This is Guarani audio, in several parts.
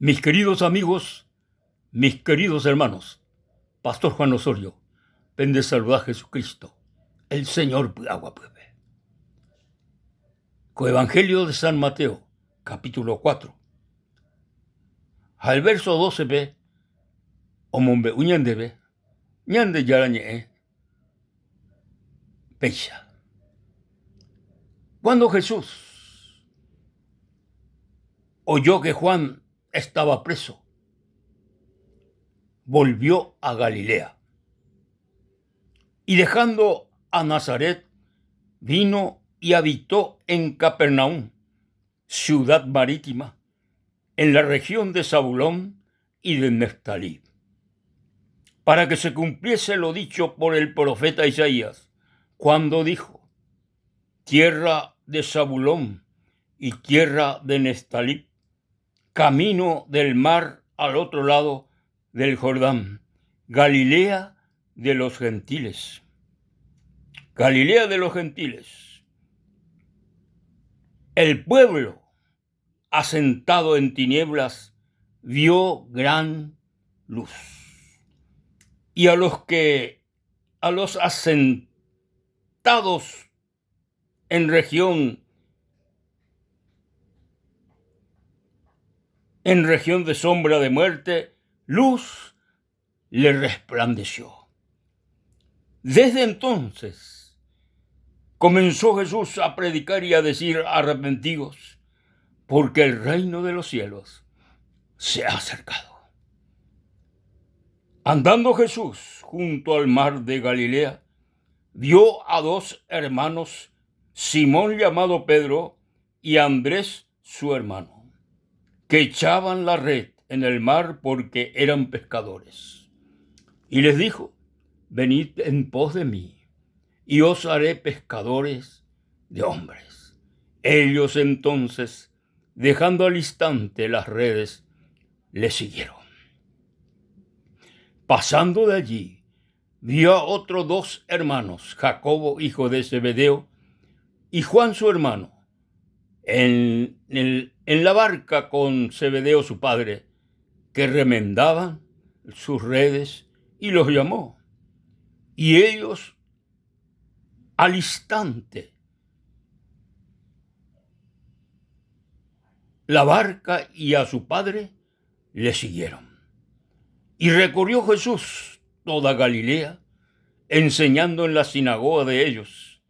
Mis queridos amigos, mis queridos hermanos, Pastor Juan Osorio, pende saluda Jesucristo, el Señor py'aguapýpe. Ko Evangelio de San Mateo, capítulo 4, ha el verso 12-pe omombe'u ñandéve Ñandejára Ñe'ẽ péicha. Cuando Jesús oyó que Juan estaba preso, volvió a Galilea. Y dejando a Nazaret, vino y habitó en Capernaum, ciudad marítima, en la región de Zabulón y de Neftalí, para que se cumpliese lo dicho por el profeta Isaías, cuando dijo, Tierra de Zabulón y tierra de Neftalí, camino del mar al otro lado del Jordán, Galilea de los gentiles. Galilea de los gentiles. El pueblo asentado en tinieblas vio gran luz. Y a los que a los asentados en región en región de sombra de muerte, luz le resplandeció. Desde entonces comenzó Jesús a predicar y a decir, arrepentidos, porque el reino de los cielos se ha acercado. Andando Jesús junto al mar de Galilea, vio a dos hermanos, Simón llamado Pedro y Andrés su hermano, que echaban la red en el mar porque eran pescadores. Y les dijo, venid en pos de mí, y os haré pescadores de hombres. Ellos entonces, dejando al instante las redes, le siguieron. Pasando de allí, vio a otros dos hermanos, Jacobo, hijo de Zebedeo, y Juan su hermano, en, el, en la barca con Zebedeo su padre, que remendaban sus redes, y los llamó. Y ellos, al instante, la barca y a su padre le siguieron. Y recorrió Jesús toda Galilea, enseñando en la sinagoga de ellos,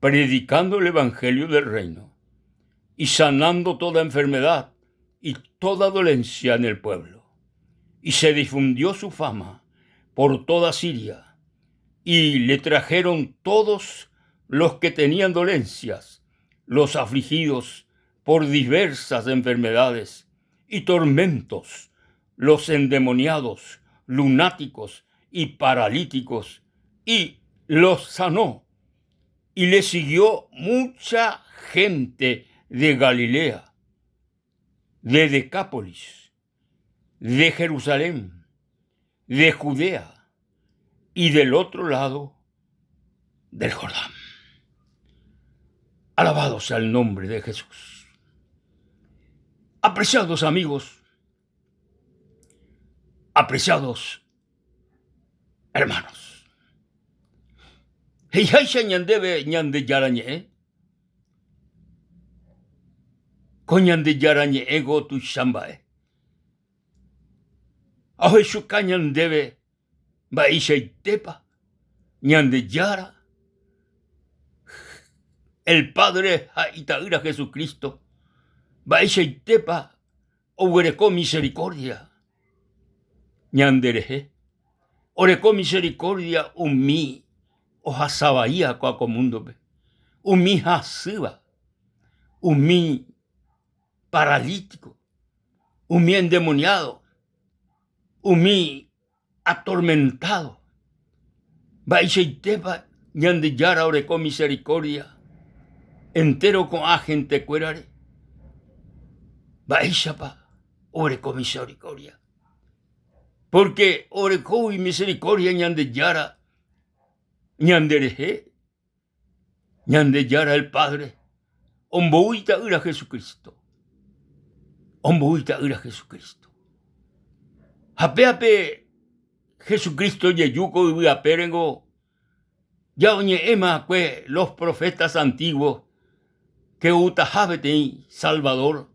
predicando el evangelio del reino y sanando toda enfermedad y toda dolencia en el pueblo. Y se difundió su fama por toda Siria, y le trajeron todos los que tenían dolencias, los afligidos por diversas enfermedades y tormentos, los endemoniados, lunáticos y paralíticos, y los sanó. Y le siguió mucha gente de Galilea, de Decápolis, de Jerusalén, de Judea y del otro lado del Jordán. Alabado sea el nombre de Jesús. Apreciados amigos, apreciados hermanos. He'iháicha ñandéve Ñandejára ñe'ẽ, ko Ñandejára ñe'ẽgo tuicha mba'e. Ahechuka ñandéve mba'eichaitépa Ñandejára, el Padre ha Ita'ýra Jesucristo, mba'eichaitépa oguereko misericordia ñanderehe, oreko misericordia umi ohasa vaíva kua ko múndope, umi hasýva, umi paralítico, umi endemoniado, umi atormentado. Mba'eichaitépa Ñandejára oreko misericordia entéro ko'ã hentekuérare? Mba'éichapa oreko misericordia? Pórke orekógui misericordia Ñandejára ñanderehe, Ñandejára el Padre ombou Ita'ýra Jesucristo. Ombou Ita'ýra Jesucristo. Ha péape Jesucristo ojeju ko yvy apérengo ja oñe'ẽma akue los profetas antiguos que outaha peteĩ Salvador,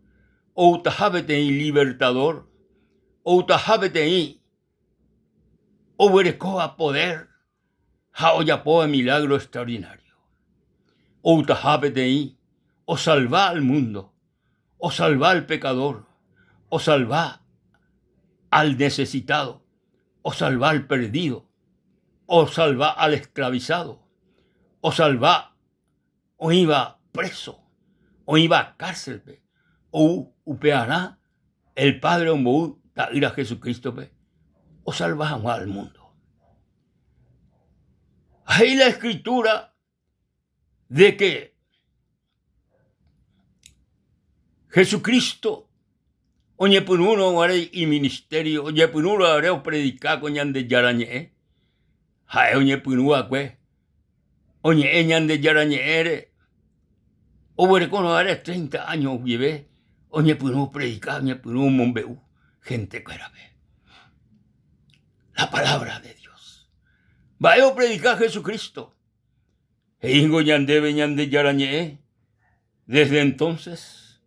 outaha peteĩ Libertador, outaha peteĩ oguerekóva poder ha ojapóva milagro extraordinario. Outaha peteĩ osalva al mundo, osalva al pecador, osalva al necesitado, osalva al perdido, osalva al esclavizado, osalva oĩva preso, oĩva cárcel-pe, ou upearã el Padre ombou Ta'ýra Jesucristo-pe osalva hag̃ua al mundo. Ha he'i la Escritura de que Jesucristo oñepyrũrõ guare iministério, oñepyrũrõ guare opredika ko Ñandejára Ñe'ẽ, ha'e oñepyrũ va'ekue oñe'ẽ Ñandejára Ñe'ẽre oguerekórõ guare treinta áño guive oñepyrũ opredika, oñepyrũ omombe'u hentekuérape la palabra de Dios. Mba'e opredika Jesucristo? He'íngo ñandéve Ñandejára Ñe'ẽ, desde entonces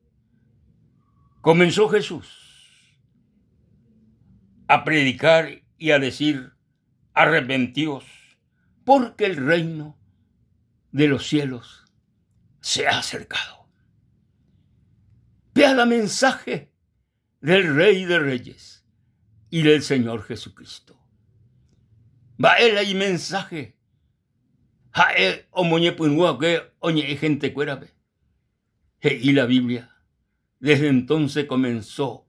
comenzó Jesús a predicar y a decir, arrepentíos, porque el reino de los cielos se ha acercado. Vea la mensaje del Rey de Reyes y del Señor Jesucristo. Mba'e la imensaje ha'e omoñepyrũ va'ekue oñe'ẽ hentekuérape? He'i la Biblia, desde entonces comenzó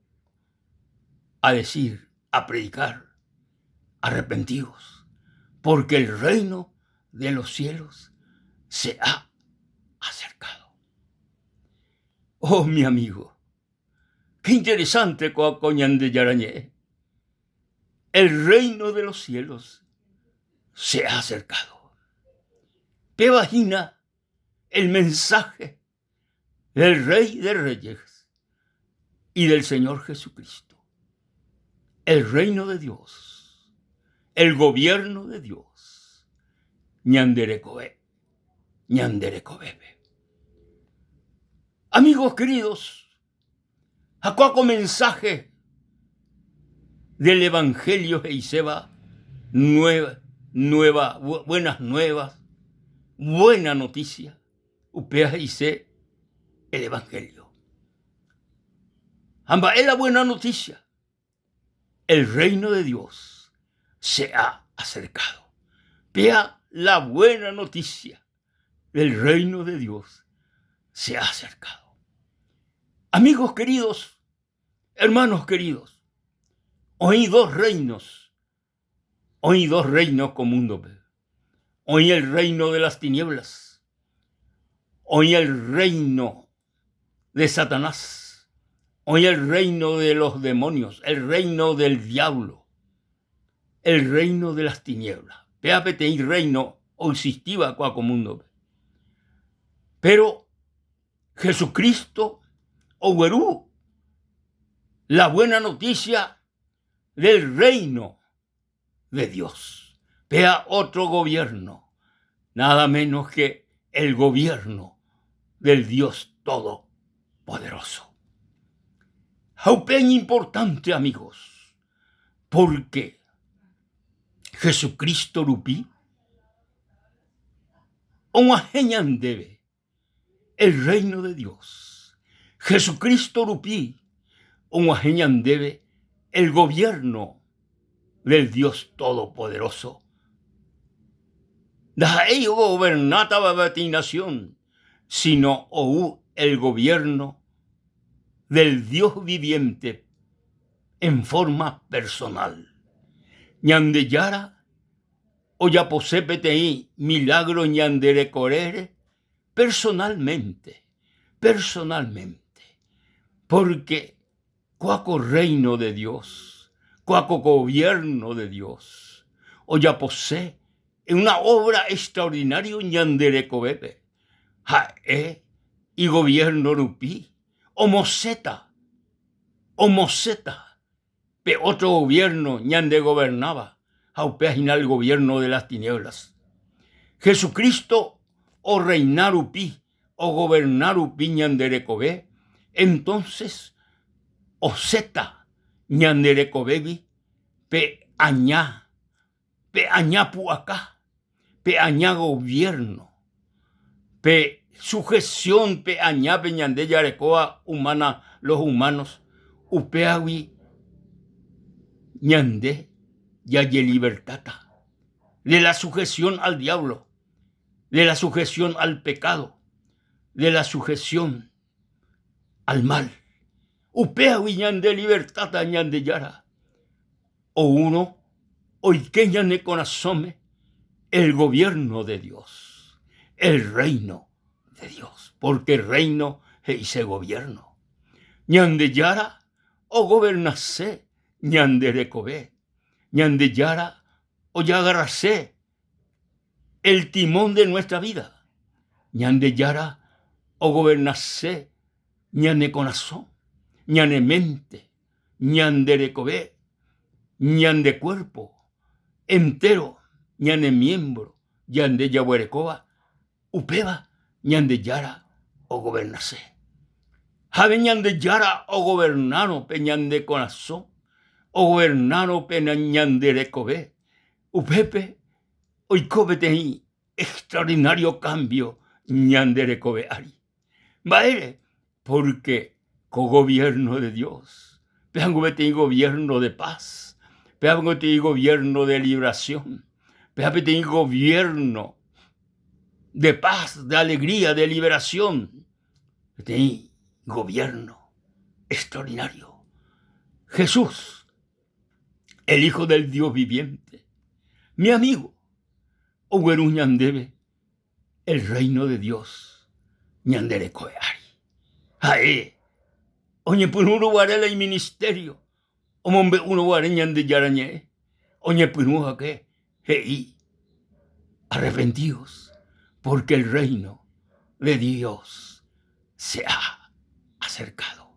a decir, a predicar, arrepentíos, porque el reino de los cielos se ha acercado. Oh, mi amigo, qué interesante ko Ñandejára Ñe'ẽ. El reino de los cielos se ha acercado. Péva hína el mensaje del Rey de Reyes y del Señor Jesucristo. El reino de Dios, el gobierno de Dios, ñande rekove, ñande rekovépe. Amigos queridos, ha kóa ko mensaje del Evangelio he'iséva nueva, nueva, buenas nuevas, buena noticia, upéva he'ise el Evangelio. Ha mba'e la buena noticia? El reino de Dios se ha acercado. Péa la buena noticia del reino de Dios se ha acercado. Amigos queridos, hermanos queridos, oĩ dos reinos, oĩ dos reinos ko múndope. Oĩ el reino de las tinieblas, oĩ el reino de Satanás, oĩ el reino de los demonios, el reino del diablo, el reino de las tinieblas. Péva peteĩ reino oexistíva kua ko múndope. Pero Jesucristo ogueru la buena noticia del reino de Dios. Péa otro gobierno, nada menos que el gobierno del Dios Todopoderoso. Ha upe iñimportante amigos, porque Jesucristo rupi og̃uahẽ ñandéve el reino de Dios. Jesucristo rupi og̃uahẽ ñandéve el gobierno del Dios Todopoderoso. Ndaha'éi ogovernátava peteĩ nación, sino ou el gobierno del Dios viviente en forma personal. Ñandejára ojapose peteĩ milágro ñande rekorére personalmente, personalmente, pórke kóa ko Rréino de Dios, kóa ko goviérno de Dios ojapose una óvra extraordinário ñande rekovépe, ha'e igoviérno rupi omosẽta. Omosẽta pe otro gobierno ñandegobernáva ha upéva hína el gobierno de las tinieblas. Jesucristo orreina rupi, ogoberna rupi ñande rekove, entonces osẽta ñande rekovégui pe aña, pe aña pu'aka, pe aña gobierno, pe sujeción pe añápe ñande jarekóva humana, los humanos, upévagui ñande jajelibertáta de la sujeción al diablo, de la sujeción al pecado, de la sujeción al mal. Upévagui ñande libertáta Ñandejára oúrõ oike ñane korasõme el gobierno de Dios, el reino de Dios, porque reino he'ise gobierno. Ñandejára ogovernase ñande rekove, Ñandejára ojagarrase el timón de nuestra vida, Ñandejára ogovernase ñane korasõ, ñane mente, ñande rekove, ñande cuerpo entero, ñane miembro ñande jaguerekóva, upéva Ñandejára ogovernase. Jave Ñandejára ogovernárõ pe ñande korasõ, ogovernárõ pe ñande rekove, upépe oiko peteĩ extraordinario cambio ñande rekove ári. Mba'ére? Pórke ko goviérno de Dios, pévango peteĩ goviérno de paz, pévango peteĩ goviérno de librasión, péva peteĩ goviérno de paz, de alegría, de liberación, peteĩ goviérno extraordinario. Jesús, el Hijo del Dios viviente, mi amigo, ogueru ñandéve el reino de Dios ñande rekove ári. Ha'e oñepyrũrõ guare la iministerio, omombe'úrõ guare Ñandejára ñe'ẽ, oñepyrũ hague he'i, Arrepentíos, porque el reino de Dios se ha acercado.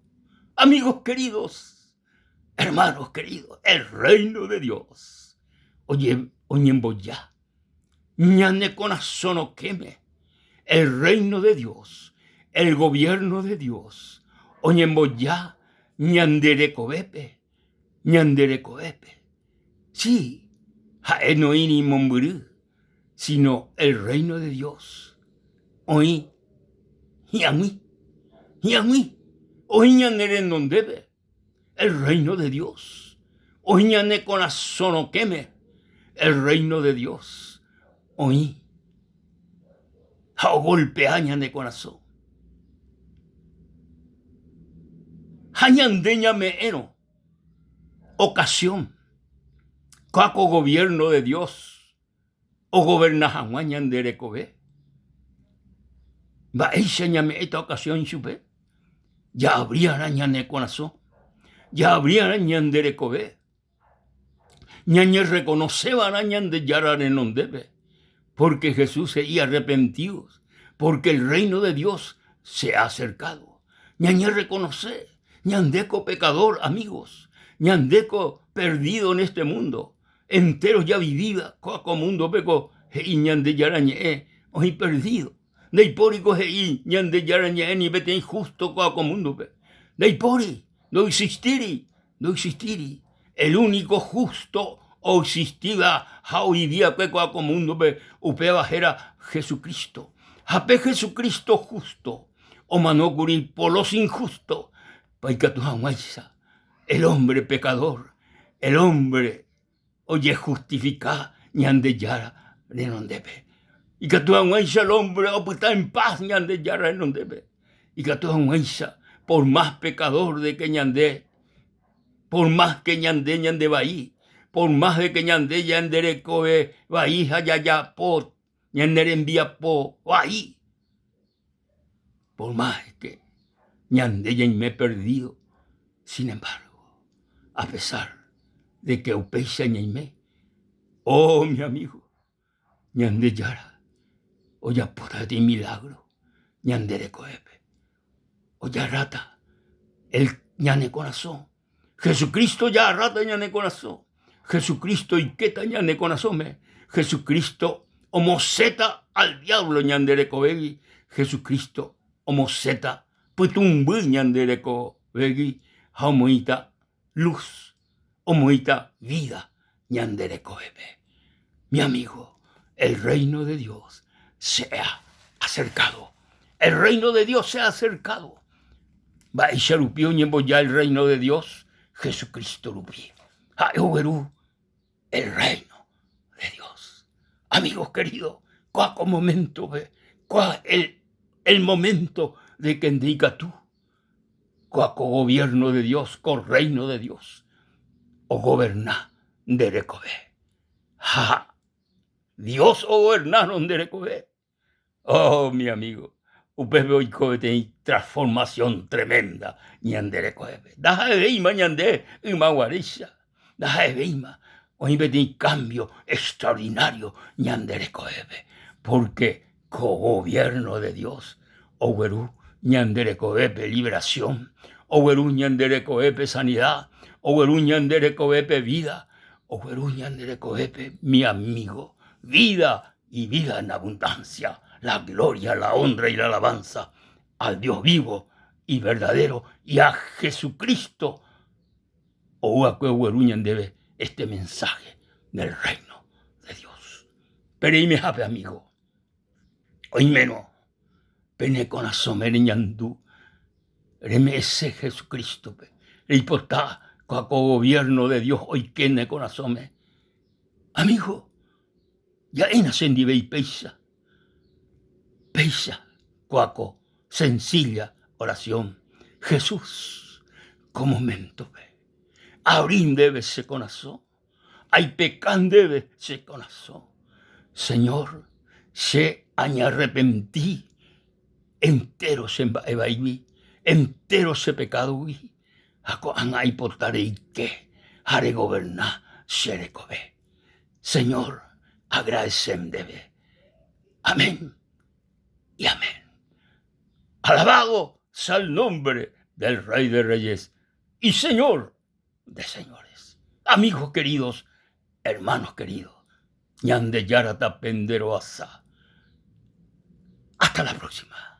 Amigos queridos, hermanos queridos, el reino de Dios oye, oñemboja ñane korasõ rokẽme, el reino de Dios, el gobierno de Dios oñemboja ñande rekovépe, ñande rekovépe. Sí, ha'e noĩri mombyry, sino el reino de Dios oĩ hi'ag̃ui, hi'ag̃ui, oĩ ñane renondépe. El reino de Dios oĩ ñane korasõ rokẽme, el reino de Dios oĩ ha ogolpea ñane korasõ. Ha ñande ñame'ẽrõ ocasión kóa ko gobierno de Dios ogoberna hag̃ua ñande rekove? Mba'éicha ñame'ẽta ocasión chupe? Jaavriarã ñane korasõ, jaavriarã ñande rekove, ñañerrekonoseva'erã Ñandejára renondépe, porque Jesús he'i arrepentidos, porque el reino de Dios se ha acercado. Ñañerrekonose, ñandéko pecador, amigos, ñandéko perdido en este mundo, Entéro javivíva ko'a ko múndope ko he'i Ñandejára Ñe'ẽ oĩ perdído. Ndaipóriko he'i Ñandejára Ñe'ẽ ni peteĩ hústo ko'a ko múndope. Ndaipóri, ndoexistíri, ndoexistíri. El úniko hústo oexistíva ha ovivi va'ekue ko'a ko múndope, upéva héra Jesucristo. Ha pe Jesucristo hústo omano kuri por los injustos, pa ikatu hag̃uáicha El hombre pecador, el hombre ojejustifika Ñandejára renondépe. Ikatu hag̃uáicha el hombre opyta en paz Ñandejára renondépe. Ikatu hag̃uáicha por más pecador de que ñande, por más que ñande ñande vai, por más de que ñande ñande rekove vai ha jajapo ñane rembiapo vai, Por más que ñande ñaime perdido, sin embargo, a pesar de que upéicha ñaime, oh mi amigo, Ñandejára ojapóta peteĩ milagro ñande rekovépe. Ojarráta el ñane korasõ. Jesucristo jaharráta ñane korasõ. Jesucristo oikéta ñane korasõme. Jesucristo omosẽta al diablo ñande rekovégui. Jesucristo omosẽta pytũmby ñande rekovégui ha omoĩta luz, omoĩta vida ñande rekovépe. Mi amigo, el reino de Dios se ha acercado. El reino de Dios se ha acercado. Mba'éicha rupi oñemboja el reino de Dios? Jesucristo rupi. Ha'e ogueru el reino de Dios. Amigos queridos, kua ko momento-pe, kua el, el momento de que nde ikatu kua ko gobierno de Dios, ko reino de Dios ogoberna nde rekove. Ha Dios ogobernárõ nde rekove, oh mi amigo, upépe oiko peteĩ transformación tremenda ñande rekovépe. Ndaha'evéima ñande ymaguaréicha, ndaha'evéima oĩ peteĩ cambio extraordinario ñande rekovépe, porque ko gobierno de Dios ogueru ñande rekovépe liberación, ogueru ñande rekovépe sanidad, ogueru ñande rekovépe vida, ogueru ñande rekovépe, mi amigo, vida y vida en abundancia, la gloria, la honra y la alabanza al Dios vivo y verdadero y a Jesucristo ou va'ekue ogueru ñandéve este mensaje del reino de Dios. Pero imehápe amigo, oimérõ pene korasõme reñandu reme'ẽse Jesucrístope, reipota ko gobierno de Dios oike ne korasõme. Amigo, ja'éna chendive ipéicha, péicha kóa ko sencilla oración. Jesús, ko moméntope, abrí ndéve che korasõ, aipeka ndéve che korasõ. Señor, che añearrepenti entéro che mba'e vaígui, entéro che pekádogui, ha ko'ág̃a aipota reike ha regoberna che rekove. Señor, agradece ndéve. Amén y amén. Alabado sea el nombre del Rey de Reyes y Señor de Señores. Amigos queridos, hermanos queridos, Ñandejára tapenderoasa. Hasta la próxima.